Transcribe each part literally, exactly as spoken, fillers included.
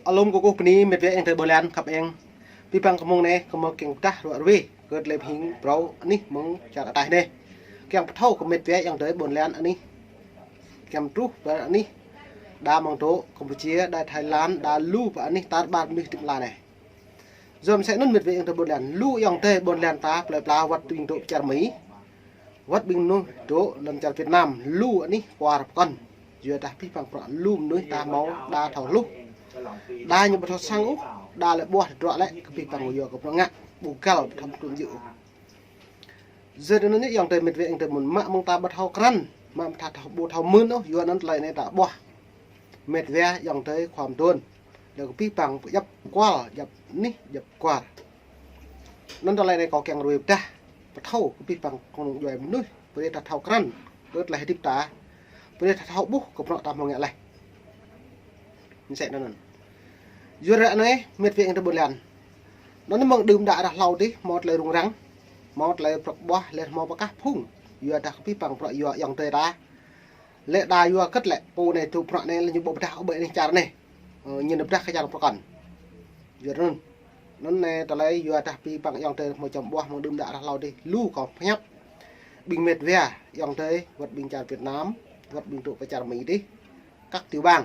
Alum kơkuh bơni mĕt wa ayŏng adơi ƀôn lan khăp eng. Abih bang kơ mông anai, kơ mông kiăng pơdah ruă ruê kơ tơlơi pơhing phrâo anih mơ̆ng čar ataih anai. Kiăng pơthâo kơ mĕt wa ayŏng adơi ƀôn lan anih. Kiăng truh pơ anih đa mơ̆ng dŏ Kampuchia, đa Thái Lan, đa lu pơ anih tar ƀar mơnuih tĭng la anai. Yua mơ̆ng sĕ anŭn mĕt wa ayŏng adơi ƀôn lan, lu ayŏng adơi ƀôn lan ta plơi pla wơ̆t ƀing dŏ čar Mi, wơ̆t ƀing mơnuih dŏ lŏn čar Việt Nam, lu anih kwar pơkŏn. Yua dah abih bang bruă lu mơnuih ta hmâo đa thâo hluh. Đa ñu ƀu thâo sang ôh, đa lĕ ƀuah tơdruă lĕ kơ abih bang yua kơ bruă ngă, ƀu găl ƀu thâo tŭ yua ôh. Yua anŭn ñu ayŏng adơi mĕt wa ayŏng adơi ƀôn, mă mơ̆ng ta ƀu thâo krăn, mă mơ̆ng ta thâo ƀu thâo mưn ôh, yua anŭn tơlơi anai ta ƀuah. Mĕt wa ayŏng adơi khua mơtuôn. Lĕ kơ abih bang pơjăp kual, jăp anih, jăp kwar. Anŭn tơlơi anai kâo kiăng ruai pơdah, pơthâo kơ abih bang kơnung djuai mơnuih, brơi ta thâo krăn, brơi tơlơi hơdip ta, brơi ta thâo ƀuh kơ bruă ta hmâo ngă laih. Mơ̆ng sĕ anŭn. Yua ră anai, mĕt wa ayŏng adơi ƀôn lan. Anŭn mơ̆ng đưm đă ră hlâo dih, hmâo tơlơi rŭng răng, hmâo tơlơi prăk ƀuah, lĕ hmâo pơkah phung. Yua dah kơ abih bang bruă yua ayŏng adơi ta. Lĕ đa yua hơget lĕ, pô anai tŭ bruă anai lĕ ñu ƀu pơdah ôh ƀơi anih čar anai. Ơ, ñu nao pơdah kơ čar pơkŏn. Yua anŭn. Anŭn anai tơlơi yua dah abih bang ayŏng adơi hmâo čăm ƀuah mơ̆ng đưm đă ră hlâo dih. Lu kâo pơhiăp. Ƀing mĕt wa ayŏng adơi, wơ̆t ƀing čar Việt Nam, wơ̆t ƀing dŏ pơ čar Mi dih. Kăk tiểu bang.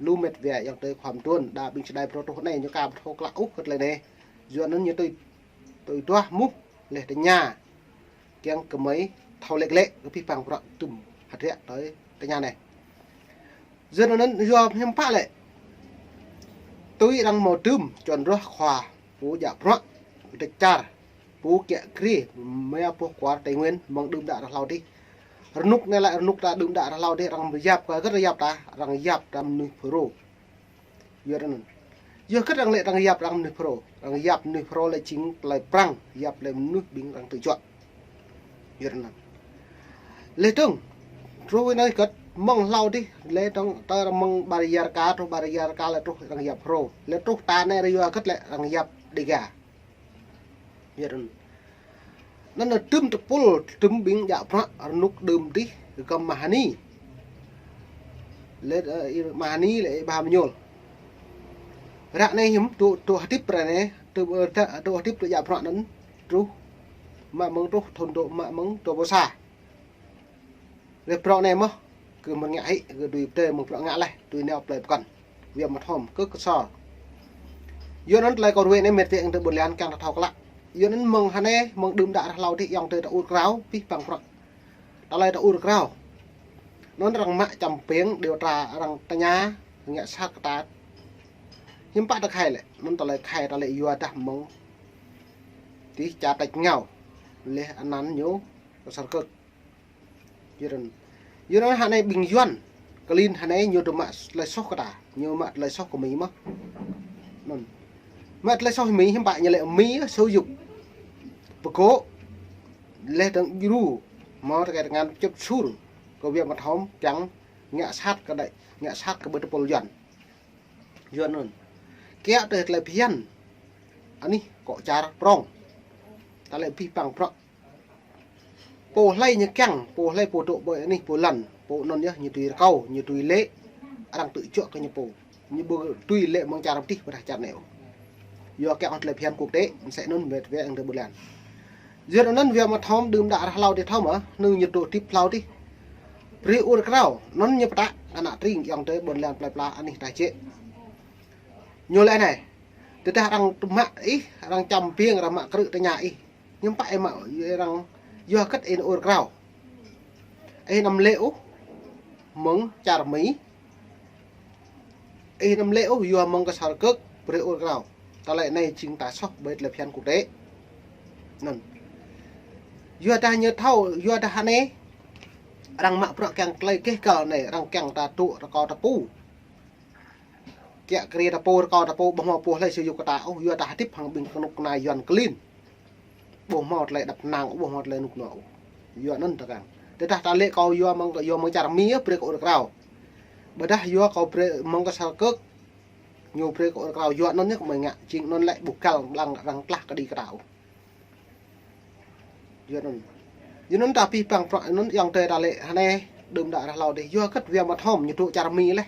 Lu mĕt wa ayŏng adơi khua mơtuôn, đa ƀing čơđai phrâo truh anai ñu ka ƀu thâo klă ôh kơ tơlơi anai. Yua anŭn ñu tui, tui duah mŭt, lĕ tơña. Kiăng kơ mơi thâo lĕ lĕ, kơ abih bang bruă tŭm hơdră tui tơña anai. Yua anŭn yua hiư̆m pă lĕ. Tui arăng hmâo tŭm, čuăn rŏh khua, pô djă bruă, kơdĕč čar. Pô kiă kriê, mơ̆ng boh kwar Tây Nguyên, mơ̆ng đưm đă ră hlâo dih. Rơnŭk anai lĕ rơnŭk ta đưm đă ră hlâo dih, arăng yap kơ hơget arăng yap ta, arăng yap ta mơnuih Phrô. Yua anŭn. Yua hơget arăng lĕ arăng yap arăng mơnuih Phrô. Arăng yap mơnuih Phrô lĕ jing tơlơi Prăng, yap lĕ mơnuih ƀing arăng tơjuă. Yua anŭn. Lĕ tơ̆ng, truh anai hơget, mơ̆ng hlâo dih, lĕ tơ̆ng, tơ mơ̆ng ƀar Yar Ka, truh ƀar Yar Ka lĕ truh arăng yap Phrô. Lĕ truh ta anai yua hơget lĕ arăng yap Đêga. Yua anŭn. Anŭn tŭm tơpul, tŭm ƀing djă bruă rơnŭk đưm dih, gơ̆m Mahani. Lĕ, ơ, ih Mahani lĕ ih Bah Mơñul. Ră anai hiư̆m dŏ, dŏ hơdip ră anai, dŏ, ơ, dŏ, dŏ hơdip dŏ djă bruă anŭn, truh, mă mơ̆ng truh, thŭn dŏ mă mơ̆ng dua pluh sa. Lĕ bruă anai mơ̆, kơ mơ̆ng ngă hĭ, kơ dưi pơdơi mơ̆ng bruă ngă laih, dưi nao plơi pơkŏn. Wia mơthom, kơ kơsor. Yua anŭn tơlơi kâo ruai anai mĕt wa ayŏng adơi ƀôn lan kiăng ta thâo klă. Yua anŭn mơ̆ng hơnai, mơ̆ng đưm đă ră hlâo dih ayŏng adơi ta ur krao, abih bang bruă. Tơlơi ta ur krao. Anŭn arăng mă čăm ping, điều tra arăng tơña, ngă sat kơ ta. Hiư̆m pă ta khai lĕ, anŭn tơlơi khai ta lĕ yua dah mơ̆ng. Dih čar tač ngao, leh anăn ñu, kơsor kơ̆k. Yua anŭn. Yua anŭn hơnai ƀing Yuan. Klin hơnai ñu dŏ mă tơlơi soh kơ ta. Ñu mă tơlơi soh kơ Mi mơ̆. Anŭn. Mă tơlơi soh Mi hiư̆m pă ñu lĕ Mi soh yŭk. Pơgŏ. Leh dơ̆ng djru. Hmâo tơkai tơngan čŭt sur. Kơ wia mơthom kiăng ngă sat kơ đai. Ngă sat kơ ƀơi tơpul Yuan. Yua anŭn. Kiăng tơlơi phiăn. Anih kŏ čar prong. Tơlơi abih bang bruă. Pô hlơi ñu kiăng, pô hlơi pô dŏ ƀơi anih pô lăn, pô anŭn yơh ñu dưi rơkâo, ñu dưi lĕ, arăng tơjuă kơ ñu pô. Ñu ƀu dưi lĕ mơ̆ng čar pơtih pơdah čar anai ôh. Yua kiăng tơlơi phiăn quốc tế, mơsĕ anŭn mĕt wa ayŏng adơi ƀôn lan. Yua anŭn wia mơthom đưm đă ră hlâo dih thâo mơ̆, hơnŭn ñu dŏ hơdip hlâo dih. Brơi ur krao, anŭn ñu pơtă, kơ ană tring ayŏng adơi ƀôn lan plơi pla anih ta jĕ. Ñu lĕ anai, tơdah arăng mă ih, arăng čăm ping, arăng mă krư̆ tơña ih. Hiư̆m pă ih mă, arăng yua hơget ih ur krao. Ih anăm lĕ ôh, mơ̆ng čar Mi. Ih anăm lĕ ôh, yua mơ̆ng kơsor kơ̆k, brơi ur krao. Tơlơi anai jing ta soh ƀơi tơlơi phiăn quốc tế. Anŭn. Yua dah ñu thâo, yua dah hơnai. Arăng mă bruă kiăng tơlơi keh kal anai, arăng kiăng ta dŏ rơkâo ta pô. Kiăng kơ ta pô, rơkâo ta pô, ƀu hmâo pô hlơi soh yŭk kơ ta ôh, yua ta hơdip hăng ƀing kơnuk kơna Yuan klin. Ƀu hmâo tơlơi đăp năng, ƀu hmâo tơlơi rơnŭk rơnua ôh. Yua anŭn ta kiăng. Tơdah ta lĕ kâo yua mơ̆ng, yua mơ̆ng čar Mi yơh brơi kơ ur krao. Ƀôdah yua kâo brơi mơ̆ng kơsor kơ̆k. Ñu brơi kơ ur krao yua anŭn yơh kơ mơi ngă, jing anŭn lĕ ƀu găl lăng arăng tlah kơđi kơ ta ôh. Yua anŭn. Yua anŭn ta abih bang bruă anŭn ayŏng adơi ta lĕ hơnai đưm đă ră hlâo dih. Yua hơget wia mơthom ñu dŏ čar Mi leh.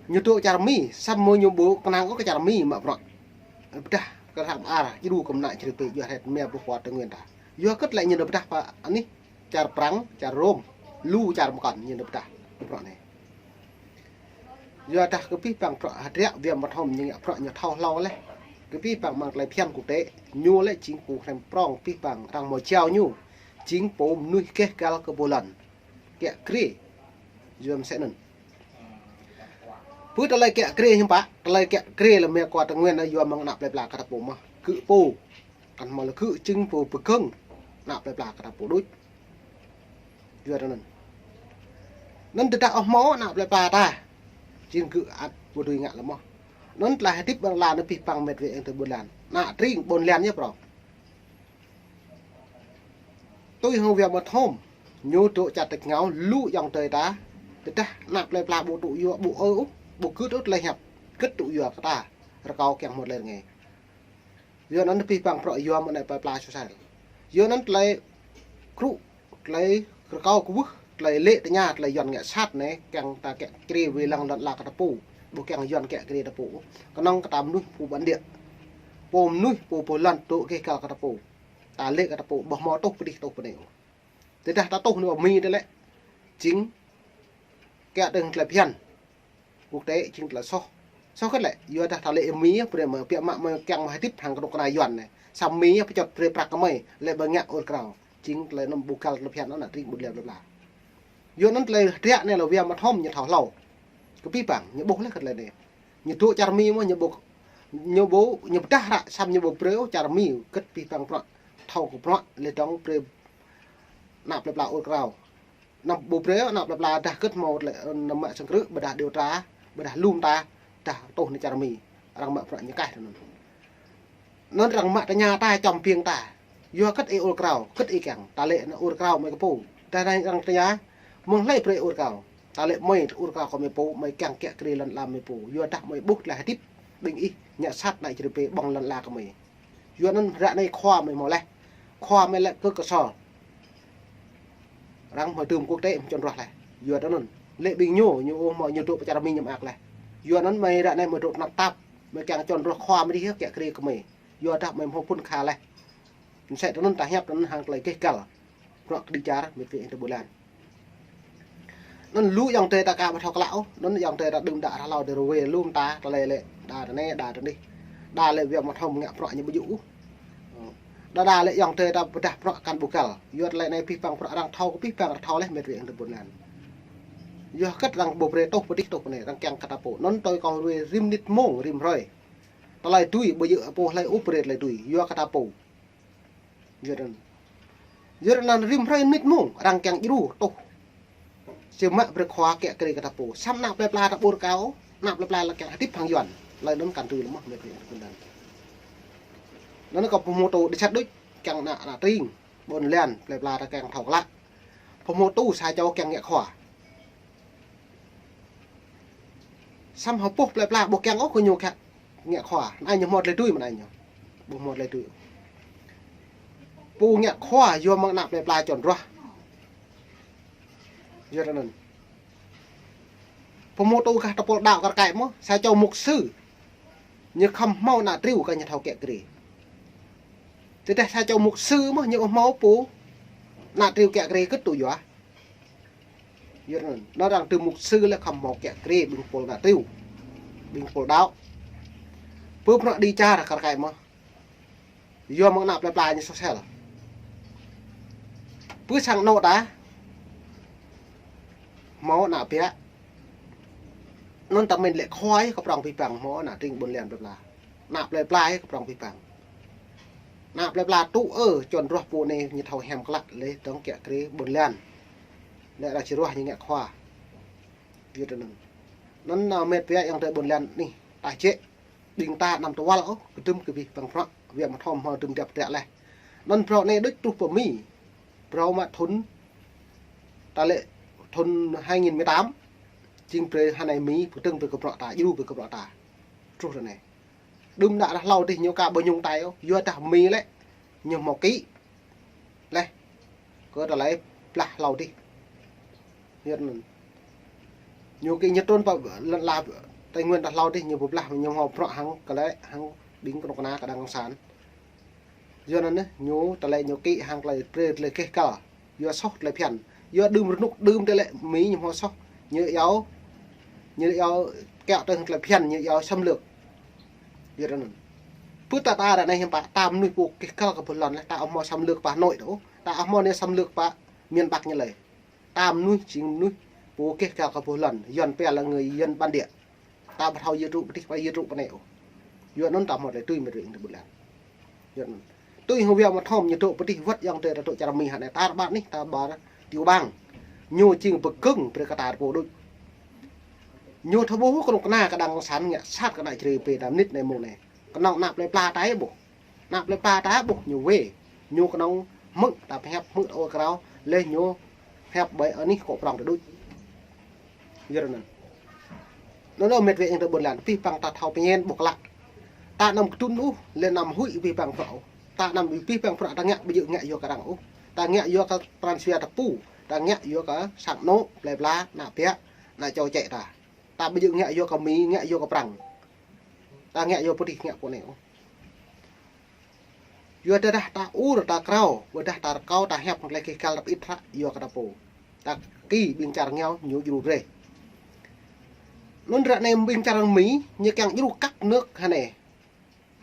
Ñu dŏ čar Mi, samơ̆ ñu ƀu kơnang ôh kơ čar Mi mă bruă. Pơdah kơ hră mơar, djru kơ mơnă čri pê, yua hret mia ƀuh kơ Tây Nguyên ta. Yua hơget lĕ ñu nao pơdah pơ anih čar Prăng, čar Rôm, lu čar mơkŏn ñu nao pơdah bruă anai. Yua dah kơ pih pang bruă hơdră wia mơthom ñu ngă bruă ñu thâo hlâo laih. Kơ pih pang mơ̆ng tơlơi phiăn quốc tế, ñu lĕ jing pô hrăm prong pih pang arăng mơ̆ jao ñu. Jing pô mơnuih geh gal kơ pô lŏn. Kiă kriê. Yua mơsĕ anŭn. Pơ tơlơi kiă kriê hiư̆m pă, tơlơi kiă kriê lĕ mia kơ Tây Nguyên yua mơ̆ng ană plơi pla kơ ta pô mơ̆. Kơ pô. Kăn hmâo lĕ kơ jing pô pơgơ̆ng ană plơi pla kơ ta pô đôč. Yua anŭn. Anŭn tơdah ôh hmâo ană plơi pla ta. Jing gơ̆ ăt ƀu dưi ngă lĕ mơ̆. Anŭn tơlơi hơdip ƀơi lŏn la anai pih pang met wa ayŏng adơi ƀôn lan. Ană tring ƀôn lan yơh prong. Tui hăng wia mơthom. Ñu dŏ čar tơčô ngao lu ayŏng adơi ta. Tơdah ană plơi pla ƀu tŭ yua ƀu ơ ôh, ƀu gưt ôh tơlơi hiăp. Gưt tŭ yua kơ ta. Rơkâo kiăng hmâo tơlơi rơngai. Yua anŭn pih pang bruă yua mơ̆ng ană plơi pla sô sel. Yua anŭn tơlơi krŭ, tơlơi rơkâo kwưh, tơlơi lĕ tơña, tơlơi Yuan ngă sat anai, kiăng ta kiă kriê wai lăng lŏn la kơ ta pô. Ƀu kiăng Yuan kiă kriê ta pô. Kơnơ̆ng kơ ta mơnuih pô bản địa. Pô mơnuih pô pô lŏn dŏ geh gal kơ ta pô. Ta lĕ kơ ta pô, ƀu hmâo tuh pơdih tuh pơnai. Tơdah ta tuh anai Mi tơlơi. Jing kiă tơ̆ng tơlơi phiăn. Quốc tế jing tơlơi soh. Soh hơget lĕ, yua dah ta lĕ Mi, brơi mơ̆, biă mă mơ̆ kiăng mơ̆ hơdip hăng kơnuk kơna Yuan anai. Samơ̆ Mi pơčŏt brơi prăk kơ mơi, lĕ ƀơi ngă ur krao. Jing tơlơi anŭn ƀu gal tơlơi phiăn anŭn ană tring ƀôn lan plơi pla. Yua anŭn tơlơi hơdră anai lĕ wia mơthom ñu thâo hlâo. Kơ pih pang, ñu ƀuh laih kơ tơlơi anai. Ñu dŏ čar Mi mơ̆, ñu ƀuh, ñu ƀuh, ñu pơdah hră, samơ̆ ñu ƀu brơi ôh čar Mi, gĭt pih pang bruă, thâo kơ bruă, lĕ dŏng brơi ană plơi pla ur krao. Anăm ƀu brơi, ană plơi pla dah gĭt hmâo tơlơi, anăm mă sơng krư̆, ƀôdah điều tra, ƀôdah lŏm ta, dah tuh anai čar Mi. Arăng mă bruă ñu kaih tui anŭn. Anŭn arăng mă tơña ta, čăm ƀing ta. Yua hơget ih ur krao, hơget ih kiăng, ta lĕ ană ur krao mơi kơ pô. Dah anai arăng tơña, mơ̆ng hlơi brơi ur krao. Ta lĕ mơi ur krao kơ mơi pô, mơi kiăng kiă kriê lŏn la mơi pô. Yua dah mơi ƀuh tơlơi hơdip, ƀing ih, ngă sat ană čri pê ƀơ̆ng lŏn la kơ mơi. Yua anŭn ră anai khua mơi hmâo laih. Khua mơi lĕ kơ Ksor. Arăng hmâo tơm quốc tế hmâo čon ruah laih. Yua anŭn. Lĕ ƀing ñu, ñu ôh hmâo ñu dŏ pơ čar Mi ñu mơak laih. Yua anŭn mơi ră anai mơi dŏ tơnap tap. Mơi kiăng čon ruah khua mơi dih kiă kriê kơ mơi. Yua dah mơi hmâo phŭn kha laih. Mơsĕ tui anŭn ta hiăp tui anŭn hăng tơlơi geh gal. Bruă kơđi čar met wa ayŏng adơi ƀôn lan. Anŭn lu ayŏng adơi ta aka ƀu thâo klă ôh, anŭn ayŏng adơi ta đưm đă rah hlâo dơ̆ rơwe lŏm ta, tơlơi lĕ, đa tơ anai, đa tơ anih. Đa lĕ wia mơthom ngă bruă ñu ƀu djơ̆ ôh. Đa đa lĕ ayŏng adơi ta pơdah bruă kăn ƀu gal. Yua tơlơi anai pih pang bruă arăng thâo, pih pang arăng thâo laih met wa ayŏng adơi ƀôn lan. Yua hơget arăng ƀu brơi tuh pơdih tuh pơnai, arăng kiăng kơ ta pô. Anŭn tui kâo rơwe rĭm mơnit mông, rĭm hrơi. Tơlơi tui, ƀu djơ̆ pô hlơi ôh brơi tơlơi tui, yua kơ ta pô. Yua anŭn. Yua anŭn rĭm hrơi mơnit mông, arăng kiăng djru tuh. Či mă brơi khua kiă kriê kơ ta pô. Samơ̆ ană plơi pla ta ur krao, ană plơi pla lĕ kiăng hơdip hăng Yuan. Tơlơi anŭn kăn tui lĕ mơ̆ met wa ayŏng adơi ƀôn lan. Anŭn kâo pơhmutu đĭ sat đôč, kiăng ană, ană tring, ƀôn lan, plơi pla ta kiăng thâo klă. Pơhmutu sa čô kiăng ngă khua. Samơ̆ hơpuh plơi pla ƀu kiăng ôh kơ ñu kiăng ngă khua. Anai ñu hmâo tơlơi tui mơ̆n anai ñu. Ƀu hmâo tơlơi tui. Pô ngă khua yua mơ̆ng ană plơi pla čon ruah. Yua anŭn. Pơhmutu kah tơpul đaŏ kar kaĭ mơ̆, sa čô mục sư. Ñu khŏm hmâo ană triu kơ ñu thâo kiă kriê. Tơdah sa čô mục sư mơ̆ ñu hmâo pô ană triu kiă kriê kơ tŭ yua. Yua anŭn, anŭn arăng tơm mục sư lĕ khŏm hmâo kiă kriê ƀing tơpul ană triu. Ƀing tơpul đaŏ. Pơ bruă kơđi čar kar kaĭ mơ̆. Yua mơ̆ng ană plơi pla ñu sô sel. Pơ sang anŏ ta. Hmâo ană biă. Anŭn ta min lĕ khua kơ prong pih pang hmâo ană tring ƀôn lan plơi pla. Ană plơi pla kơ prong pih pang. Ană plơi pla tŭ ơ čon ruah pô anai ñu thâo hiam klă lĕ dŏng kiă kriê ƀôn lan. Lĕ arăng či ruah ñu ngă khua. Yua anŭn. Anŭn anŭn met wa ayŏng adơi ƀôn lan anih ta jĕ. Ƀing ta anăm tơwăl ôh, kơdơ̆m kơ pih pang bruă, wia mơthom hmâo tơm djăp tơlơi laih. Anŭn bruă anai đôč truh pơ Mi. Bruă mă thŭn, ta lĕ thŭn hai nghìn mười tám. Jing brơi hơnai Mi, pơdơ̆ng brơi kơ bruă ta, djru brơi kơ bruă ta. Truh ră anai. Đưm đă rah hlâo dih ñu aka ƀu nhung tai ôh, yua dah Mi lĕ, ñu hmâo kĭ. Laih. Kơ tơlơi blah hlâo dih. Yua anŭn. Ñu kĭ ñu trŭn pơ lŏn la Tây Nguyên ta hlâo dih ñu pơblah ñu hmâo bruă hăng kơ lĕ hăng ƀing kơnuk kơna kơ đảng cộng sản. Yua anŭn ñu tơlơi ñu kĭ hăng tơlơi brơi tơlơi keh kăl. Yua soh tơlơi phiăn. Yua đưm rơnŭk đưm tơlơi Mi ñu hmâo soh. Ñu iâu, ñu iâu kiaŏ tơ̆ng tơlơi phiăn ñu iâu xâm lược. Yua anŭn. Pơ ta ta ră anai hiư̆m pă ta mơnuih pô keh kăl kơ pô lŏn lĕ ta ƀu hmâo xâm lược pơ Hà Nội ôh. Ta ƀu hmâo anai xâm lược pơ miền Bắc ñu lĕ. Ta mơnuih jing mơnuih pô keh kăl kơ pô lŏn, Yuan pia là người dân bản địa. Ta ƀu thâo yơr tŭ pơtih pơ yơr tŭ pơ anai ôh. Yua anŭn ta hmâo tơlơi tui mơ̆ rĭng tơ ƀuôn lan. Yua anŭn. Tui hăng wia mơ̆ thom ñu tŭ pơtih wơ̆t yŏng tơ ta tŭ čar Mi hă anai ta rơbat anih ta ƀar Tiểu Bang. Ñu jing pơgơ̆ng brơi kơ ta rơpô đôč. Ñu thâo ƀuh kơnuk kơna kơ đảng cộng sản ngă sat kơ ană Jrai pê ta mơnit anai mông anai. Kơnơ̆ng ană plơi pla ta ƀuh. Ană plơi pla ta ƀuh ñu wê. Ñu kơnơ̆ng hmư̆ ta pơhiăp hmư̆ ta ur krao. Leh ñu hiăp ƀơi anih kơ prŏng ta đôč. Yua anŭn. Anŭn anŭn met wĕ ing tơ ƀuôn lan. Pih păng ta thâo pơñen ƀuh klă. Ta anăm kơtŭn ôh, leh anăm huĭ pih păng prăk ôh. Ta anăm pih păng prăk ta ngă ƀu djơ̆ ngă yua kơ arăng ôh. Ta ngă yua kơ pran jua ta pô. Ta ngă yua kơ sang anŏ, plơi pla, ană biă, ană čô čĕ ta. Ta ƀu djơ̆ ngă yua kơ Mi, ngă yua kơ Prăng. Ta ngă yua pơtih ngă pô anai ôh. Yua tơdah ta ur ta krao, ƀôdah ta rơkâo ta hiăp hăng tơlơi keh kăl ta pơit hră yua kơ ta pô. Ta kĭ ƀing čar rơngiao ñu djru brơi. Anŭn ră anai ƀing čar Mi ñu kiăng djru kăk nước hă anai.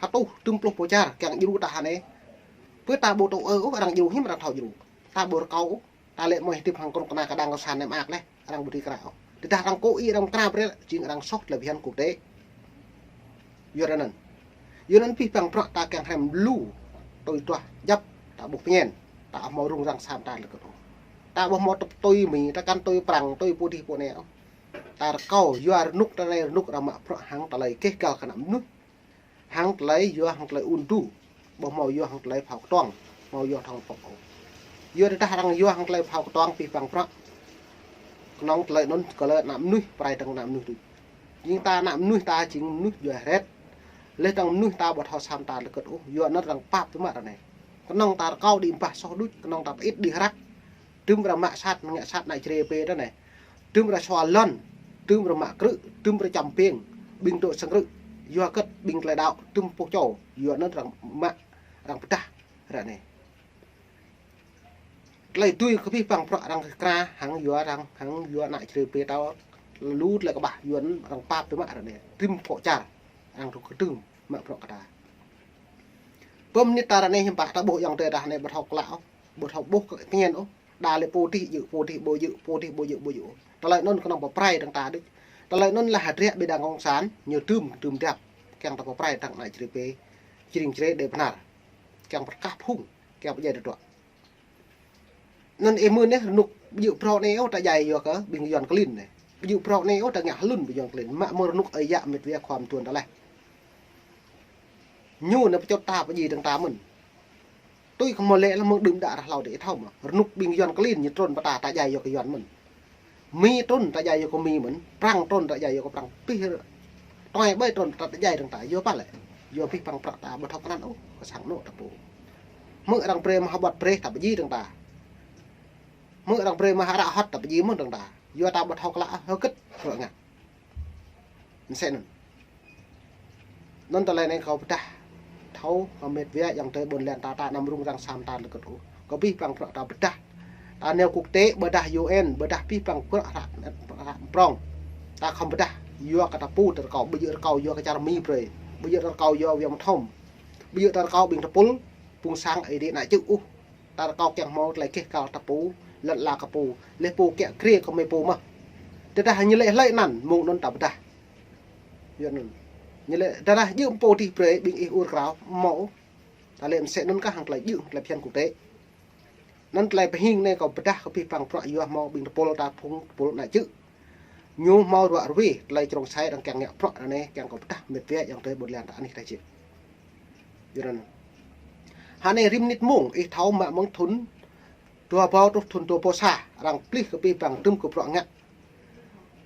Hơtuh tơm pluh pô čar kiăng djru ta hă anai. Pơ ta ƀu tŭ ơ ôh arăng djru hiư̆m arăng thâo djru. Ta ƀu rơkâo ôh. Ta lĕ mơ̆ hơdip hăng kơnuk kơna kơ đảng cộng sản anai mơak leh, arăng ƀu dưi krao. Tơdah arăng kơ ih arăng krao brơi, jing arăng soh tơlơi phiăn quốc tế. Yua anŭn. Yua anŭn pih păng prăk ta kiăng hrăm lu. Tui tuah djăp, ta ƀuh pơñen. Ta ƀu hmâo rŭng răng sam ta lơkơt ôh. Ta ƀu hmâo tŭ tui Mi, ta kăn tui Prăng, tui pô dih pô anai ôh. Ta rơkâo, yua rơnŭk ta anai rơnŭk arăng mă prăk hăng tơlơi keh kăl kơ ană mơnuih. Hăng tơlơi yua hăng tơlơi ŭn tŭ. Ƀu hmâo yua hăng tơlơi phao kơtuang. Hmâo yua thŏng pŏk ôh. Yua tơdah arăng yua hăng tơlơi phao kơtuang pih păng prăk. Kơnơ̆ng tơlơi anŭn kơ lĕ ană mơnuih, pơrai tơ̆ng ană mơnuih tui. Jing ta ană mơnuih ta jing mơnuih yua hret. Leh tơ̆ng mơnuih ta ƀu thâo sam ta lơkơt ôh. Yua anŭn arăng pap tơmă ră anai. Kơnơ̆ng ta rơkâo đĭ ƀah soh đôč, kơnơ̆ng ta pơit đĭ hrăk. Tơm arăng mă sat, ngă sat ană Jrai pê ta anai. Tơm arăng sua lŏn, tơm arăng mă krư̆, tơm arăng čăm ping, ƀing tŭ sang krư̆, yua kơ̆t ƀing tơlơi đaŏ, tơm pô čô, yua anŭn arăng mă, arăng pơdah, ră anai. Tơlơi tui kơ pih păng prăk arăng kra, hăng yua arăng, hăng yua ană Jrai pê ta, lu tơlơi kơƀah, yua anŭn arăng pap tơmă ră anai, tơm pô čar, arăng tŭ kơtưm, mă prăk kơ ta. Pơm mơnit ta ră anai hiư̆m pă ta ƀuh yŏng tơ ta anai ƀu thâo klă ôh, ƀu thâo ƀuh kơ pơñen ôh. Đa lĕ pô dih djơ̆, pô dih ƀu djơ̆, pô dih ƀu djơ̆, ƀu djơ̆ ôh. Tơlơi anŭn kơnơ̆ng pơprai tơ̆ng ta đôč. Tơlơi anŭn lah hơdră ƀing đảng cộng sản, ñu tơm, tơm dăp. Kiăng ta pơprai tơ̆ng ană Jrai pê, jring Jrai đe bơnar. Kiăng pơkah phung, kiăng pơdjai tơdruă. Anŭn ih mơ̆n anai rơnŭk ƀu djơ̆ prŏk anai ôh ta djai yua kơ ƀing Yuan klin anai. Ƀu djơ̆ prŏk anai ôh ta ngă hlŭn ƀing Yuan klin. Mă mơ̆n rơnŭk ơi yă met wa khua mơtuan ta leh. Ñu anai pơčŏt ta pơjing tơ̆ng ta mơ̆n. Tui kơ hmâo lĕ lăm mơ̆ng đưm đă ră hlâo dih ih thâo mơ̆. Rơnŭk ƀing Yuan klin ñu trŭn pơ ta ta djai yua kơ Yuan mơ̆n. Mi trŭn ta djai yua kơ Mi mơ̆n. Prăng trŭn ta djai yua kơ Prăng. Pih tuai ƀai trŭn ta ta djai tơ̆ng ta. Yua pă lĕ. Yua pih păng prăk ta ƀu thâo krăn ôh. Kơ sang anŏ ta pô. Hmư̆ arăng brơi mă hơbăt brơi ta pơjing tơ̆ng ta. Hmư̆ arăng brơi mă hơră hŏt ta pơjing mơ̆n tơ̆ng ta. Yua ta ƀu thâo klă hơgĕt. Kơ ngă. Mơsĕ anŭn. Anŭn tơlơi anai kâo pơdah. Thâo hơmet wia yŏng tơ ƀôn lan ta ta anăm rŭng răng sam ta lơkơt ôh. Kơ pih păng prăk ta pơdah. Ta nao quốc tế pơdah U N, pơdah pih păng prăk hră, hră prŏng. Ta khŏm pơdah. Yua kơ ta pô ta rơkâo, ƀu djơ̆ rơkâo yua kơ čar Mi brơi. Ƀu djơ̆ rơkâo yua wia mơthom. Ƀu djơ̆ ta rơkâo ƀing tơpul, phung sang ih đĭ ană čư̆ ôh. Ta rơkâo kiăng hmâo tơlơi keh kăl ta pô, lŏn ala kơ pô, leh pô kiă kriê kơ mơi pô mơ̆. Tơdah ñu lĕ hlơi anăn, mơ̆ng anŭn ta pơdah. Yua anŭn. Ñu lĕ tơdah djơ̆ pô dih brơi ƀing ih ur krao, hmâo. Ta lĕ mơsĕ anŭn kah hăng tơlơi djơ̆, tơlơi phiăn quốc tế. Anŭn tơlơi pơhing anai kâo pơdah kơ pih păng prăk yua hmâo ƀing tơpul ta phung tơpul ană čư̆. Ñu hmâo ruă ruê, tơlơi črông sai arăng kiăng ngă prăk anai, kiăng kâo pơdah met wia yŏng tơ ƀôn lan ta anih ta čư̆. Yua anŭn. Hă anai rĭm mơnit mông, ih thâo mă mơ̆ng thŭn dua rơbâo truh thŭn dua rơbâo sa, arăng plih kơ pih păng tơ̆m kơ prăk ngă.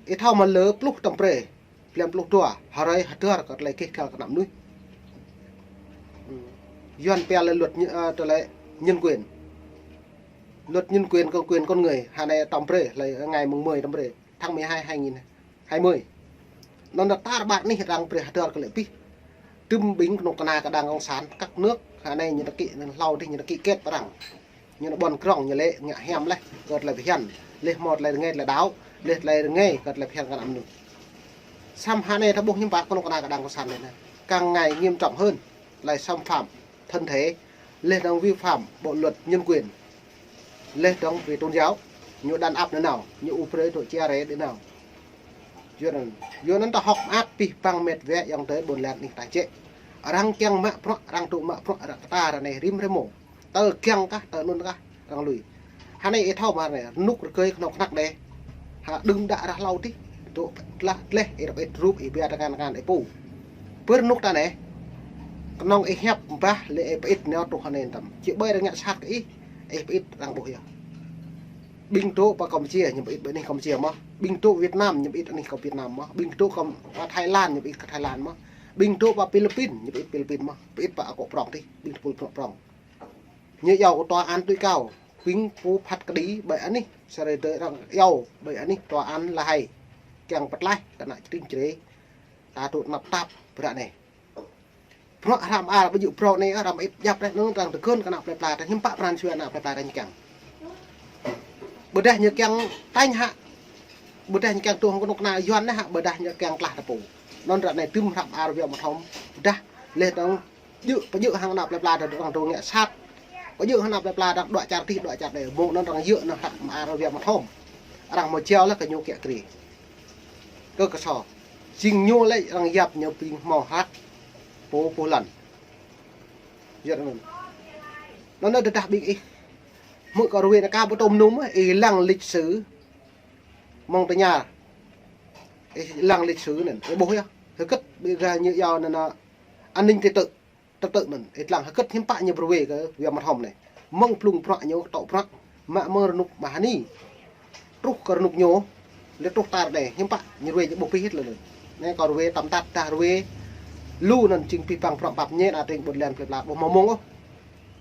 Ih thâo mă lơ pluh tơ̆m brơi, blan pluh dua, hrơi hơdơr kơ tơlơi keh kăl kơ ană mơnuih. Yuan pia lĕ luật nhân, ơ, tơlơi nhân quyền. Luật nhân quyền, quyền con người, hă anai tơ̆m brơi, hlơi ngày mùng mười tơ̆m brơi, tháng mười hai, hai nghìn hai mươi. Anŭn ta tar ƀar anih arăng brơi hơdơr kơ lĕ pih. Tơm ƀing kơnuk kơna kơđang cộng sản, các nước, hơnai ñu tơkĭ, anŭn hlâo dih ñu tơkĭ kĕt arăng. Ñu anŭn ƀôn krong ñu lĕ ngă hiam laih, kơ tơlơi phiăn. Laih hmâo tơlơi rơngai tơlơi đaŏ, laih tơlơi rơngai kơ tơlơi phiăn kơ ană mơnuih. Samơ̆ hơnai ta ƀuh hiư̆m pă kơnuk kơna kơđang cộng sản anai. Càng ngày nghiêm trọng hơn, tơlơi xâm phạm thân thể, laih dơ̆ng vi phạm bộ luật nhân quyền, laih dơ̆ng về tôn giáo, ñu đàn áp nơ nao, ñu ư brơi dŏ chia rẽ nơ nao. Yua anŭn, yua anŭn ta hơ̆k mơak pih păng met wa ayŏng adơi ƀôn lan anih ta čĕ. Arăng kiăng mă bruă, arăng dŏ mă bruă, arăng kơtar anai rĭm hrơi mông. Tơ kiăng kah, tơ anŭn kah, arăng lui. Hơnai ih thâo mơ̆ anai, rơnŭk rơgơi kơnuk kơna anai. Hă đưm đă rah hlâo dih, dŏ tlah tlaih, ih rơp ih rup, ih ba tơngan tơngan ih pô. Pơ rơnŭk ta anai, kơnơ̆ng ih hiăp bah, lĕ ih pơit nao truh hơnai tăm. Či ƀai arăng ngă sat kơ ih, ih pơit arăng ƀuh yơh. Ƀing dŏ pơ Kampuchia, ñu pơit ƀơi anih Kampuchia mơ̆n. Ƀing dŏ Việt Nam, ñu pơit anih kơ Việt Nam mơ̆n. Ƀing dŏ kơ pơ Thái Lan, ñu pơit kơ Thái Lan mơ̆n. Ƀing dŏ pơ Philippin, ñu pơit Philippin mơ̆n. Pơit pơ akŏ prŏng dih, ƀing tơpul prŏng prŏng. Ñu iâu kơ tòa án tối cao, ƀing pô phat kơđi ƀơi anih, sơrơi dơi arăng iâu ƀơi anih tòa án La Hay. Kiăng pơtlaih kơ ană čơring čơrê, ta dŏ tơnap tap bruă anai. Bruă hră mơar ƀu djơ̆ bruă anai, hră mơit djăp rĕh, anŭn arăng tơgŭn kơ ană plơi pla, ta hiư̆m pă pran jua ană plơi pla ta ñu kiăng. Ƀôdah ñu kiăng tañ hă, ƀôdah ñu kiăng tuh hăng kơnuk kơna Yuan anai hă, ƀôdah ñu kiăng tlah ta pô. Anŭn ră anai tơm hră mơar wa mơthom, ƀôdah laih dơ̆ng djơ̆, pơdjơ̆ hăng ană plơi pla ta arăng dŏ ngă sat. Pơdjơ̆ hăng ană plơi pla ta dŏ čar dih, dŏ čar anai. Mông anŭn arăng djơ̆ anŭn hră mơar wa mơthom. Arăng hmâo jao laih kơ ñu kiă kriê. Kơ kơsô. Jing ñu lĕ arăng yap ñu ƀing hmâo hră pô pô lăn. Yua anŭn. Anŭn anai tơdah ƀing ih. Hmư̆ kơ rơwe anai kah ƀu tŏm num, ih lăng lịch sử. Mơ̆ng tơña. Ih lăng lịch sử anŭn. Ih ƀuh yơh. Hơget ƀing gah ñu iâu anŭn, an ninh trật tự. Trật tự anŭn. Ih lăng hơget hiư̆m pă ñu brơi kơ wa mơthom anai. Mơ̆ng blung bruă ñu tŏ bruă. Mă mơ̆ng rơnŭk mơhani. Truh kơ rơnŭk ñu, lĕ truh tar anai, hiư̆m pă, ñu rơwe ñu ƀuh pih hĭt lĕ. Anai kơ rơwe tăm tat dah rơwe, lu anŭn jing pih păng prŏng pap ñen, ading ƀôn lan plơi pla, ƀuh hmâo mông ôh.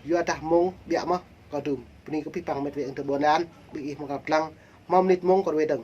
Yua dah mông ƀiă mơ̆n, kơ dŭm. Bơni kơ pih păng met wa ayŏng adơi ƀôn lan, ƀing ih mơ̆ng kơ lăng, hmâo mơnit mông kơ rơwe dơ̆ng.